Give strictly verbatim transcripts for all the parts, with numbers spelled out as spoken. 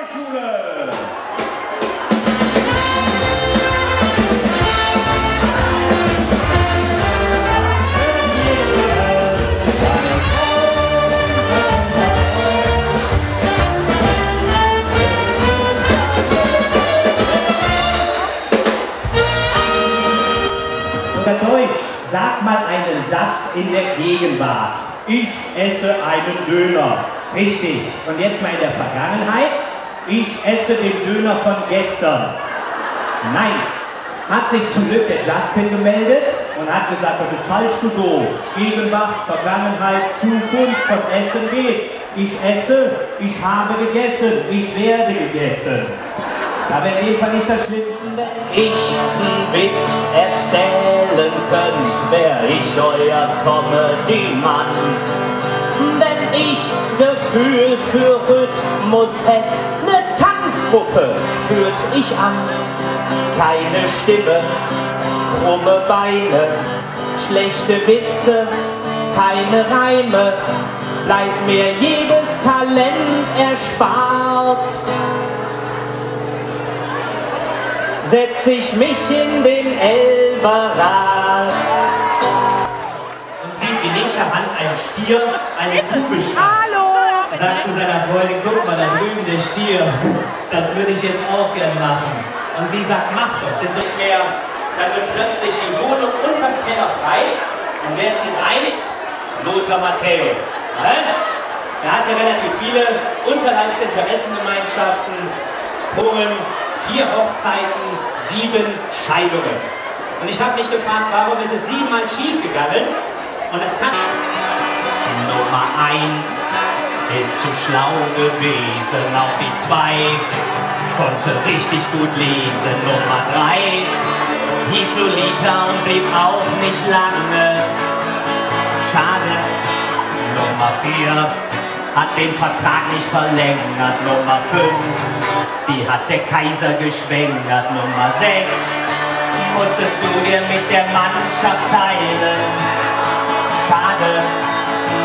Schule. Unter Deutsch, sag mal einen Satz in der Gegenwart. Ich esse einen Döner. Richtig. Und jetzt mal in der Vergangenheit. Ich esse den Döner von gestern. Nein. Hat sich zum Glück der Justin gemeldet und hat gesagt, das ist falsch, du doof. Gegenwart, Vergangenheit, Zukunft, von Essen geht. Ich esse, ich habe gegessen, ich werde gegessen. Aber in dem Fall nicht das Schlimmste. Wenn ich einen Witz erzählen könnte, wär ich euer Comedy-Mann. Wenn ich Gefühl für Rhythmus hätte, eine Tanzgruppe führt ich an. Keine Stimme, krumme Beine, schlechte Witze, keine Reime, bleibt mir jedes Talent erspart. Setz ich mich in den Elferrat. Und sieht die linke Hand ein Stier, eine Kuh beschreibt. Hallo! Sagt zu seiner Freundin: „Guck mal, da drüben der Stier. Das würde ich jetzt auch gern machen.“ Und sie sagt: „Mach doch, ist nicht mehr.“ Dann wird plötzlich die Wohnung unterm Keller frei und wer zieht ein? Lothar Matthäus. Ne? Er hatte relativ viele Unterleibsinteressengemeinschaften, Hungen, vier Hochzeiten, sieben Scheidungen. Und ich hab mich gefragt, warum ist es siebenmal schiefgegangen? Und es kann Nummer eins ist zu schlau gewesen, auch die zwei konnte richtig gut lesen. Nummer drei hieß Lolita und blieb auch nicht lange. Schade. Nummer vier hat den Vertrag nicht verlängert. Nummer fünf, die hat der Kaiser geschwängert. Nummer sechs, musstest du dir mit der Mannschaft teilen. Schade,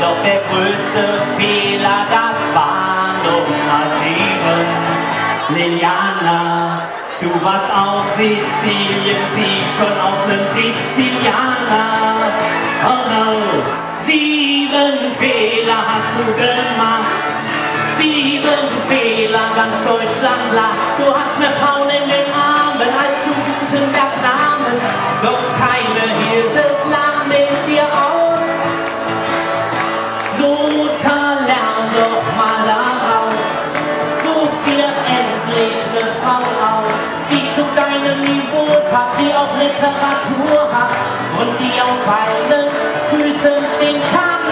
doch der größte Fehler, das war Nummer sieben. Liliana, du warst auf Sizilien, sie schon auf nem Sizilianer. Oh no. Sieben Fehler hast du gemacht, sieben Fehler, ganz Deutschland lacht. Du hast eine Frau in den Armen, als du guten Tag nahmen, doch keine Hilfeslahme ist dir aus. Lothar, lern doch mal daraus, such dir endlich eine Frau aus, die zu deinem Niveau passt, die auch Literatur hat und die auf eigenen Füßen stehen kann.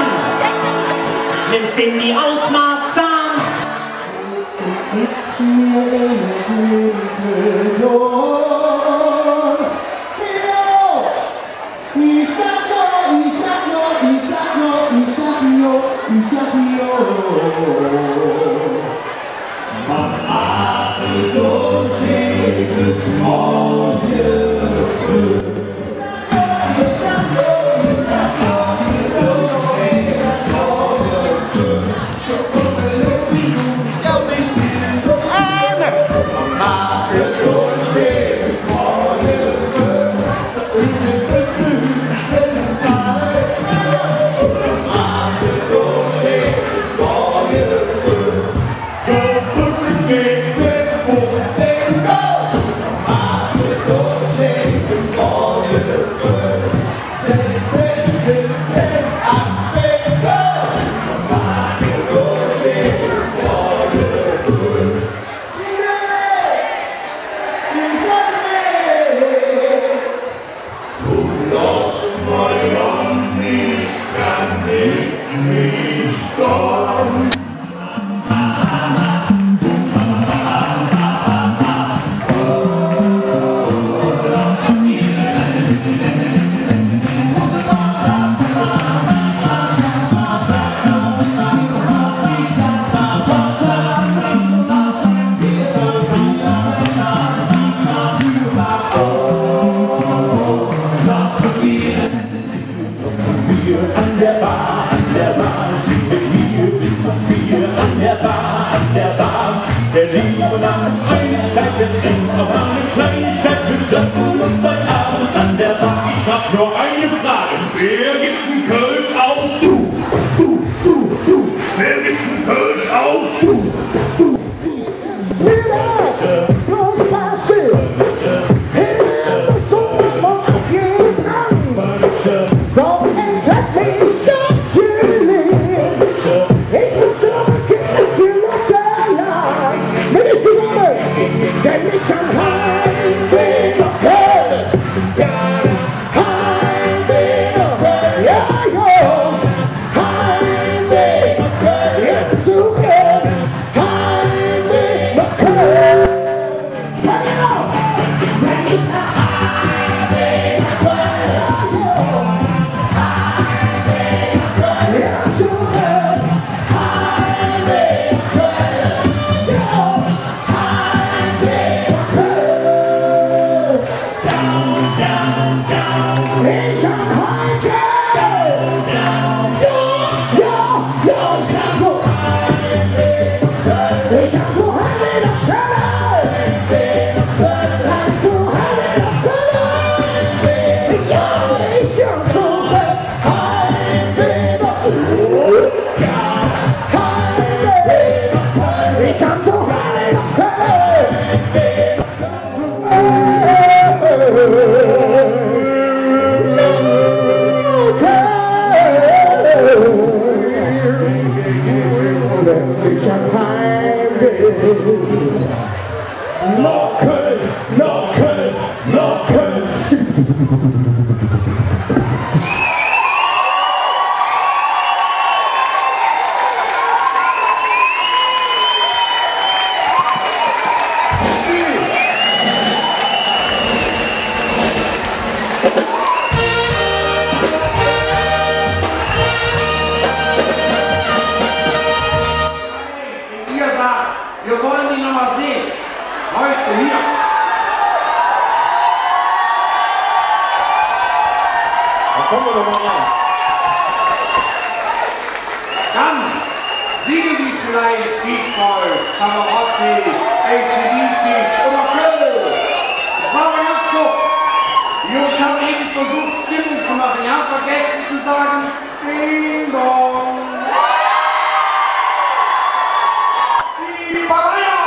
Nimm Cindy aus Marzahn. Der liebe Mann, eine Kleinigkeit, der trinkt auch mal eine Kleinigkeit, wir dürfen uns heute Abend an der Bar. Ich hab nur eine Frage, wer gibt einen Kölsch aus? Du, du, du, du, wer gibt einen Kölsch aus? Du, du, du. Ihr sagt, wir wollen die noch mal sehen. Heute hier. Da kommen wir doch mal rein. Dann singen Sie vielleicht Beach Boys, Pavarotti, A C/D C oder Köln. Das war aber ganz so. Die Jungs haben eben versucht, Stimmung zu machen. Die haben vergessen zu sagen, Ding Dong. Viva Bayern!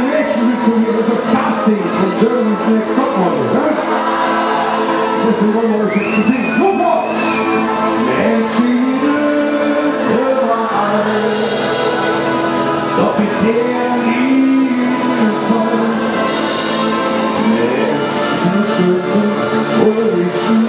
Mädchen willst du hier, das ist das Casting von Germany's Next Topmodel, ne? Deswegen wollen wir euch jetzt ein Gesicht. Sofort! Mädchen, überall. Doch bisher nie gefallen. Mädchen, schützen und ich nie.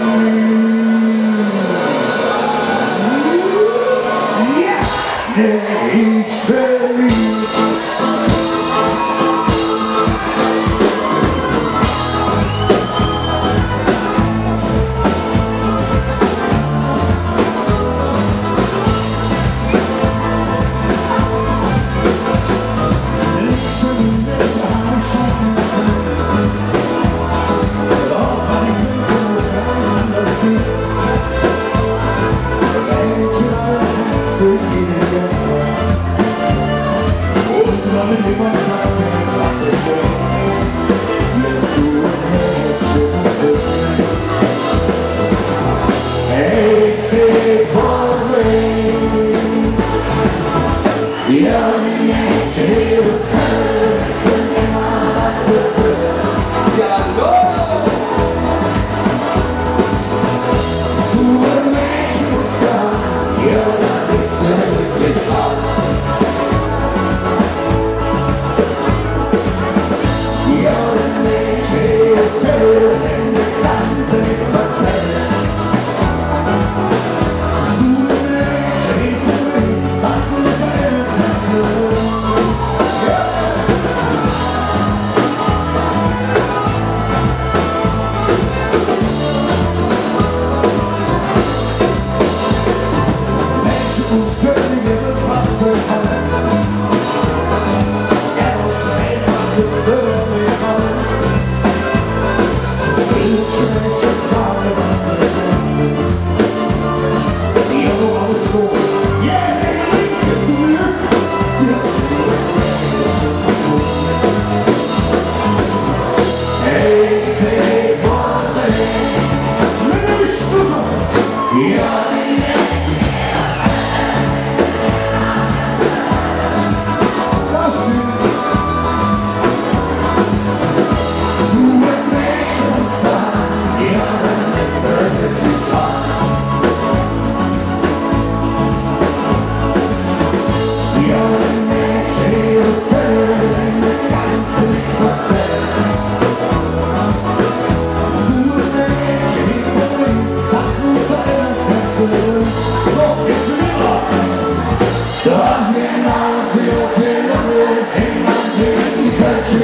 Ja! Ich verlieb.